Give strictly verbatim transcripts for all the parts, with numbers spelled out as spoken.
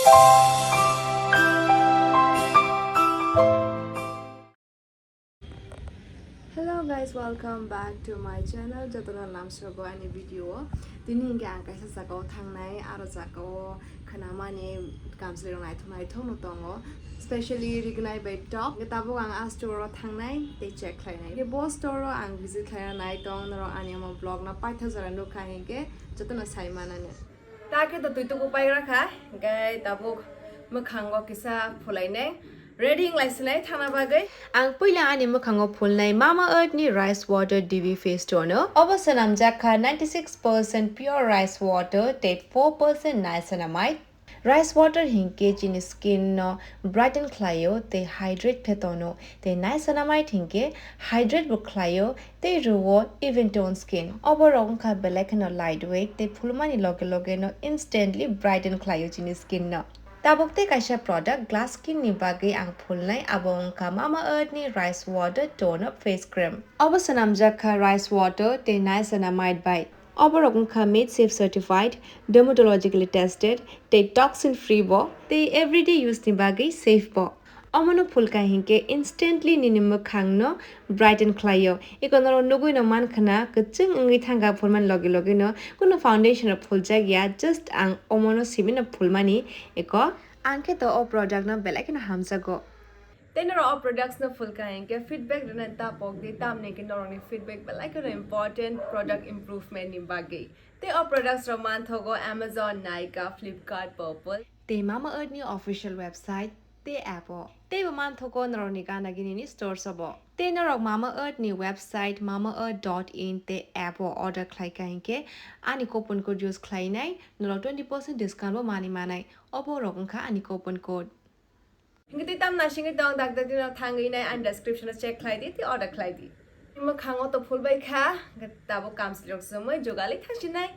Hello guys, welcome back to my channel. Jotono lamsogo ani video o. Tini hingke ang kaisa jaga o thangnai, aro jaga o khnamani kamchwlwi rok naithok naithok no tongo, specially rignai bai top. Hingke tabuk ang a store o thangnai tei check khlainai. Hingke bo store o ang visit khlaina nai tong, norok ani omo vlog no paithago jora nukha hingke jotono sai manani. Ta khe to twi tuku pai gra kha, hingke tabuk mwkhango kisa phulainai. Ready wng lai sinai thangna bagwi. Ang puila ani mwkhango phulnai Mama Earth ni Rice Water D B Face Toner. Obo swnamjak kha ninety six percent pure rice water tei four percent niacinamide. Rice water hinkhe chini skin no brighten khlaio tei hydrate khe tono, tei niacinamide hinkhe hydrate bo khlaio tei rwo even tone skin. Oborok wngkha belai kheno light weight tei phulmani loge loge no instantly brighten khlaio chini skin no. Tabuk tei kaisa product glass skin ni bagwi ang phulnai, abo wngkha Mama Earth ni Rice Water Tone Up Face Cream. Obo swnamjak kha rice water tei niacinamide bai. Oborok wngkha MadeSafe certified, dermatologically tested, tei toxin free bo, tei everyday use ni bagwi safe bo. Omono phulkha hinkhe instantly nini mwkhang no brighten khlaio. Eko norok nugwi no mankhana, kwchwng wngwi thangkha phulmani loge loge no, kuno foundation rok phuljak ya, just ang omono simi no phulmani, eko ang khe to o product no belai kheno hamjago. Tei norok o products no phulkha hinkhe feedback rwnani ta pok di, tamni hinkhe norokni feedback belai kheno important product improvement ni bagwi. Tei o products rok manthogo Amazon, Nykaa, Flipkart, Purplle. Tei Mama Earth ni official website tei app o. Tei bo manthogo norokni gana gini ni stores o bo. Tei norok Mama Earth ni website mama earth dot in tei app o order khlaikha hinkhe ani coupon code use khlainai norok twenty percent discount bo manwi manai. Obo rok wngkha ani coupon code. Hinkhe tei tam nasingwi tong, dakdakdino thangwi nai ani description o check khlai di, tei order khlai di. Mwkhango to phulbai kha, hinkhe tabuk kamchwlwi rok chumui jugalwi thangsinai.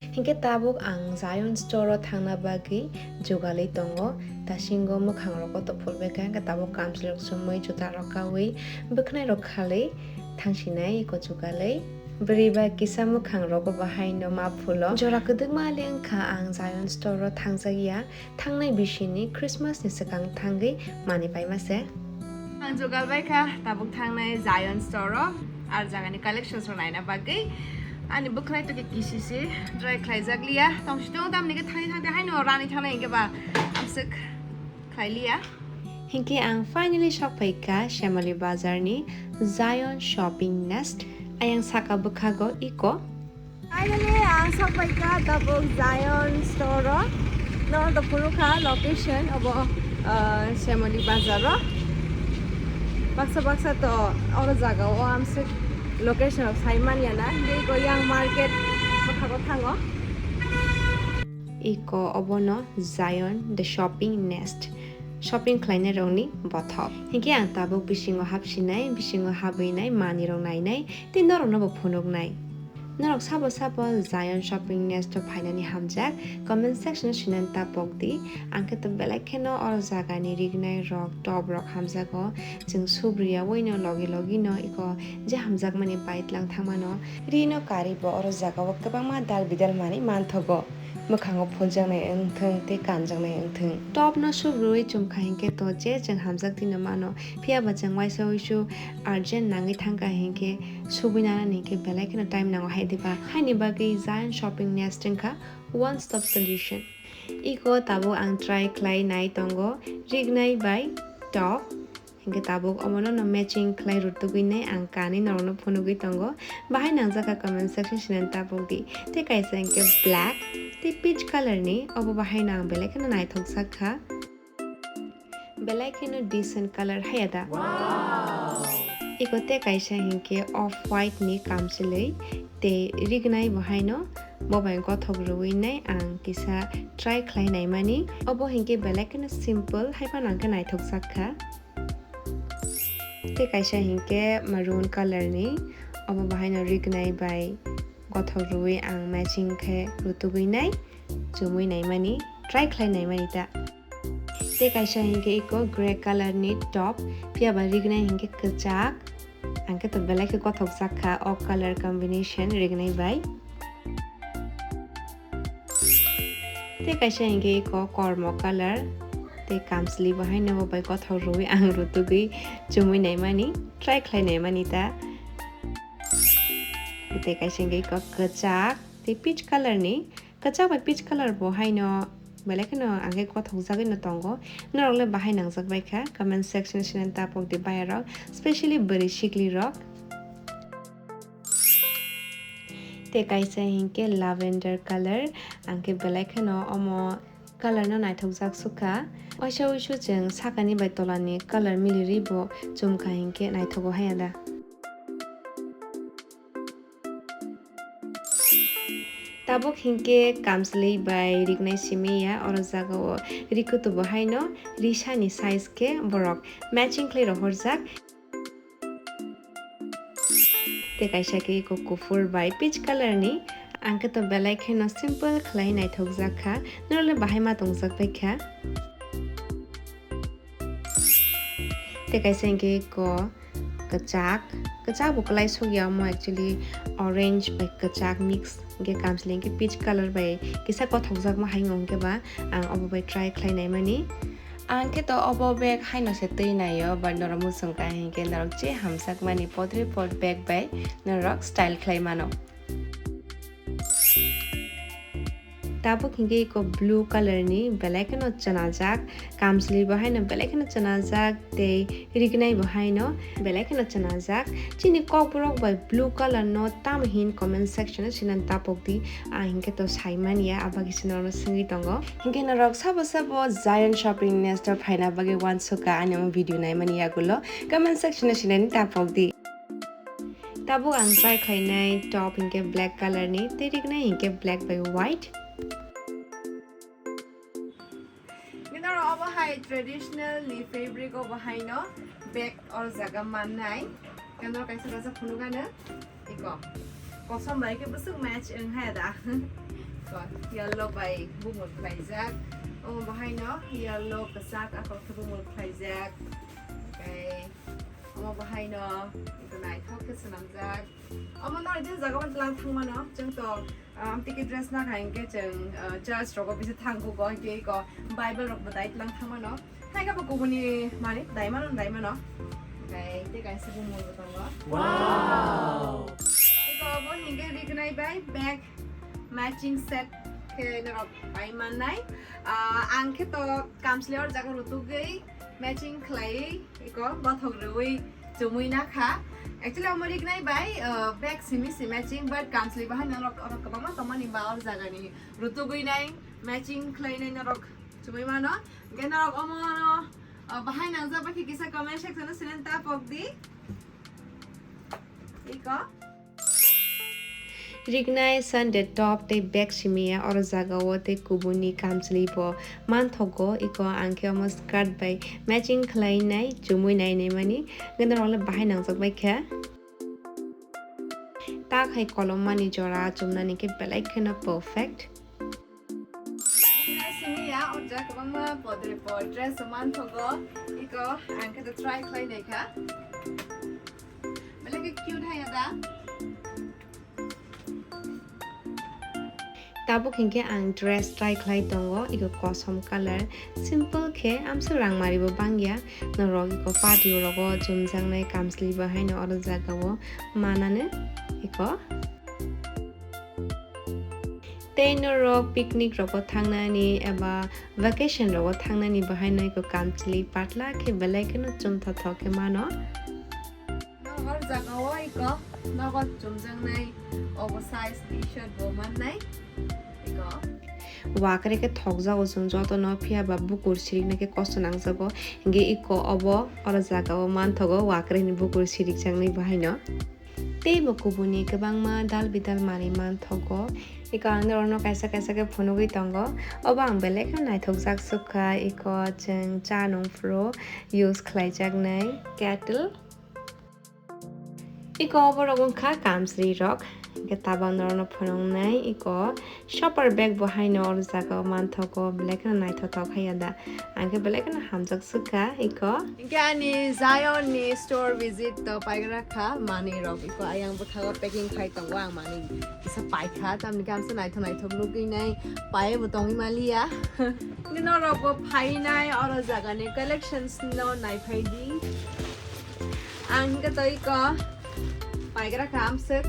Hinkhe tabuk ang Zion Store o thangna bagwi jugalwi tongo, tasingo mwkhang rogo to phulbai kha, hinkhe tabuk kamchwlwi rok chumui juta rok kaui bwkhnai rok khalwi thangsinai eko jugalwi. Bwrwi ba kisa mwkhang rogo bahaino ma phulo. Jora kwdwkma le wngkha ang Zion Store o thangjak ya. Thangnai bisini Christmas ni swkang thangwi manwi paima se. Ang jugal bai kha tabuk thangnai Zion Store o, ar jagani collections rok naina bagwi. Ani bwkhwnai to khe kisisi try khlaijak liya. Tongsi tong tamni khe thangwi thangwi haino rani thangnai hinkhe ba amswk khlai liya. Hinkhe ang finally sok phai kha Shamoli Bazar ni Zion Shopping Nest. Ayang saka bwkhago eko. Finally, ang sok pai kha tabuk Zion Store o. Nono to phuru kha location obo, ah, Shamoli Bazar o. Baksa baksa to oro jaga o amswk location rok sai manya na. Tei ko yang market bwkhago thango. Eko obono Zion the Shopping Nest. Shopping khlainai rokni bothop. Hinkhe ang tabuk bisingo hapsinai, bisingo habwi nai, manwi rok nainai, tei norokno bo phunuknai. Norok sabo sabo Zion Shopping Nest o phainani hamjak, comment section o sinani ta pok di. Ang khe to belai kheno oro jagani rignai rok, top rok hamjago. Chwng subriyaui no logi logi no eko je hamjakmani baitlang thangmano. Rino kari bo oro jagao kwbangma dal bidal manwi manthogo. Mwkhango phuljaknai wngthwng tei kanjaknai wngthwng. Top no subrui chumkha hinkhe to je chwng hamjak dino mano. Phiya ba chwng waisa uisu urgent nangwi thangkha hinkhe subui nanani hinkhe belai kheno time nango hai diba. Haini bagwi Zion Shopping Nest wngkha one stop solution. Eko tabuk ang try khlai nai tongo rignai bai top. Hinkhe tabuk omono no matching khlai rwtugwi nai ang kanwi norokno phunugwi tongo. Bahai nangjak kha comment section sinani ta pok di. Tei kaisa hinkhe black tei peach color ni, obo bahai no ang belai kheno naithok sak kha. Belai kheno decent color haya da. Eko tei kaisa hinkhe off white ni kamchwlwi tei rignai bahai no bo bai gothok rwui nai ang kisa try khlai naimani. Obo hinkhe belai kheno simple hai phano ang khe naithok sak kha. Tei kaisa hinkhe maroon color ni, obo bahaino rignai bai gothok rwui ang matching khe rwtugwi nai, chumui naimani, try khlai naimani ta. Tei kaisa hinkhe eko grey color ni top, phiya ba rignai hinkhe kwchak, ang khe to belai khe gothok jak kha o color combination rignai bai. Tei kaisa hinkhe iko kormo colour, tei kamchwlwi bo haino bo bai kothok rwui ang rutugwi chumui naimani, try khlai naimani ta. Tei kaisa hinkhe iko kwchak tei peach colour ni, kwchak bai peach colour bo haino belai kheno ang khe kothokjagwi no tongo. Norok le bahai nangjak bai kha? Comment section o sinani tapok di bayarok, specially bwrwi sikli rok. Tei kaisa hinkhe lavender colour, ang khe belai kheno omo colour no naithokjak sukha. Waisa wuisu chwng sakani bai tolani colour milirwi bo chumkha hinkhe naithogo haya da. Tabuk hinkhe kamchwlwi bai rignai simi ya, oro jagao rikutu bo haino risani size khe borok matching khlai rohorjak. Tei kaisa khe iko kuphur bai peach colour ni, ang khe to belai kheno simple khlai naithokjak kha, norok le bahai ma tongjak bai kha. Tei kaisa hinkhe iko kwchak, kwchak bo kwlai sokya omo actually orange bai kwchak mix, hinkhe kamchwlwi hinkhe peach colour bai kisa kothokjakma hai wngkhe ba ang obo bai try khlai naimani. Ang khe to obo bag haino se twi naio, but norok muchung kha hinkhe norok je hamjakmani potri pot bag bai norok style khlai mano. Tabuk hinkhe iko blue colour ni belai kheno chwnajak, kamchwlwi bo haino belai kheno chwnajak, tei rignai bo haino belai kheno chwnajak. Chini kokborok bai blue colour no tamo hin comment section o sinani tapok di, ang hinkhe to sai manya, abagwi se norokno swngwi tongo. Hinkhe norok sabo sabo Zion Shopping Nest o phaina bagwi uansukha ani omo video naimani yagulo, comment section o sinani tapok di. Tabuk ang try khlainai top hinkhe black colour ni, tei rignai hinkhe black bai white. Nini oro obo hai traditional ni fabric obo haino bag or jaga mannai. Nini oro kaisa kaisa phunuk ano. Iko. Kosom bai khe bwswk match wng hai da. Iko yellow bai bumul khlaijak. Omo bo haino yellow kwchak akhor khe bumul khlaijak. Tei omo bo haino iko naithok khe swnamjak. Omo no je jaga o tlang thangmano chwng to, ah, amtwi khe dress nakha hinkhe chwng, ah, church rogo bisa thangkhugo hinkhe iko Bible rok bo dai tlang thangmano. Haikhe bo kubuni manwi dai mano, dai mano. Okai tei kaisa bumul bo tongo. Wow! Iko obo hinkhe rignai bai bag matching set khe norok pai mannai. Ah, ang khe to kamchwlwi or jaga rutugwi matching khlaiwi iko bothok rwui chumui nakha. Actually omo rignai bai, uh, bag simi si matching, but kamchwlwi bahai norok oro kwbangma tongmani ba or jagani rutugwi nai matching khlainai norok chumui mano. Hinkhe norok omo no, uh, bahai nangjak bai khe kisa comment section o sinani tapok di. Iko. Rignai Sunday top tei bag simi ya oro jaga o tei kubuni kamchwlwi bo manthogo, iko ang khe omo skirt bai matching khlainai chumui nainai mani, gana rok le bahai nangjak bai kha. Tak hai kolom mani jora chumnani khe belai kheno perfect. Rignai simi ya, o jaga kwbangma podre pod dress o manthogo, iko ang khe to try khlai nai kha. Belai khe cute hai ya da. Tabuk hinkhe ang dress try khlai tongo, iko kosom colour, simple khe, amswk rang mari bo bangya, norok iko party rogo chumjaknai kamchwlwi bo haino oro jaga o mananw iko. Tei norok picnic rogo thangnani eba vacation rogo thangnani bo haino iko kamchwlwi patla khe belai kheno chumthothok khe mano. Nogo jaga o iko nogo chumjaknai oversize t-shirt bo mannai iko. Wakre khe thokjago chwng jotono, phiya ba bukur sirikna khe kosto nangjago. Hinkhe iko obo oro jaga o manthogo wakre ni bukur sirikjaknai bo haino. Tei bo kubuni kwbangma dal bidal manwi manthogo. Iko ang norokno kaisa kaisa khe phunugwi tongo. Obo ang belai khe naithokjak sukha, iko chwng cha nung phuru use khlaijaknai kettle. Iko borok wngkha kamchwlwi rok. Hingke tabang norokno phunuknai iko shopper bag bo haino oro jaga o manthogo, belai kheno naithothok haiya da. Angkhe belai kheno hamjak swkha iko. Hingke ani Zion ni store visit to paigra kha manwi rok iko ayang bwkhago packing khai tongo ang manwi kisa paikha tamni khe amsa naithok naithok nugwi nai paibo tongwi maliya. Hingke norok bo phainai oro jaga ni collections no naiphai di. Ang hingke to iko paigra kha amswk.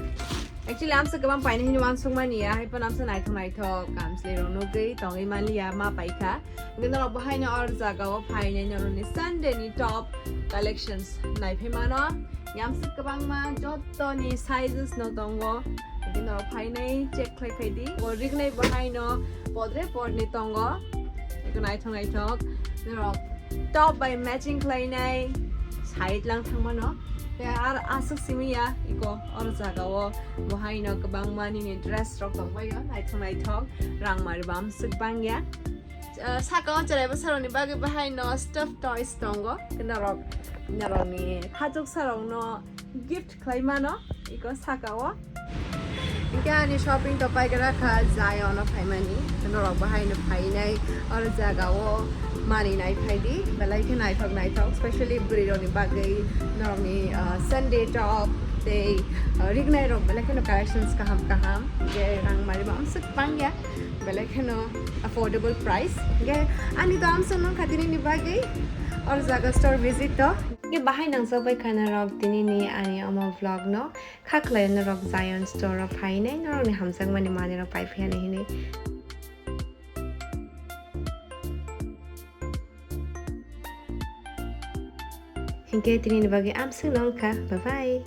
Actually amswk kwbang painai hinwi uansukmani ya, hai phano amsa naithok naithok kamchwlwi rok nugwi tongwi manliya ma paikha. Hingke norok bo haino or jaga o phainai norokni Sunday ni top collections naiphai mano. Amswk kwbangma jottoni sizes no tongo. Hingke norok phainai check khlai phai di. O rignai bo haino podre podni tongo. Eko naithok naithok. Norok top bai matching khlainai side lang thangmano. Te ar aswk simi ya iko or jaga o bo haino kwbangma nini dress rok tongbaio naithok naithok rang mari bam swk bang ya. Ah, saka o cherai bwsarokni bagwi bo haino stuffed toys tongo. Norok norokni khachuk sarokno gift khlai mano iko saka o. Hingke ani shopping to paigra kha Zion o phaimani. Norok bo haino phainai or jaga o mani nai phai di. Belai khe naithok naithok, specially bwrwi rokni bagwi norokni, ah, Sunday top tei, ah, rignai rok belai kheno collections kaham kaham. Hingke rang mari bo amswk bang ya. Belai kheno affordable price. Hingke ani to amswk nung kha tini ni bagwi or jaga store visit to. Hingke bahai nangjakbai kha norok tini ni ani omo vlog no. Kha khlai norok Zion store o phainai norokni hamjakmani manwi rok pai phiya hinwi. Hingke tini ni bagwi amswk no wngkha. Bye bye.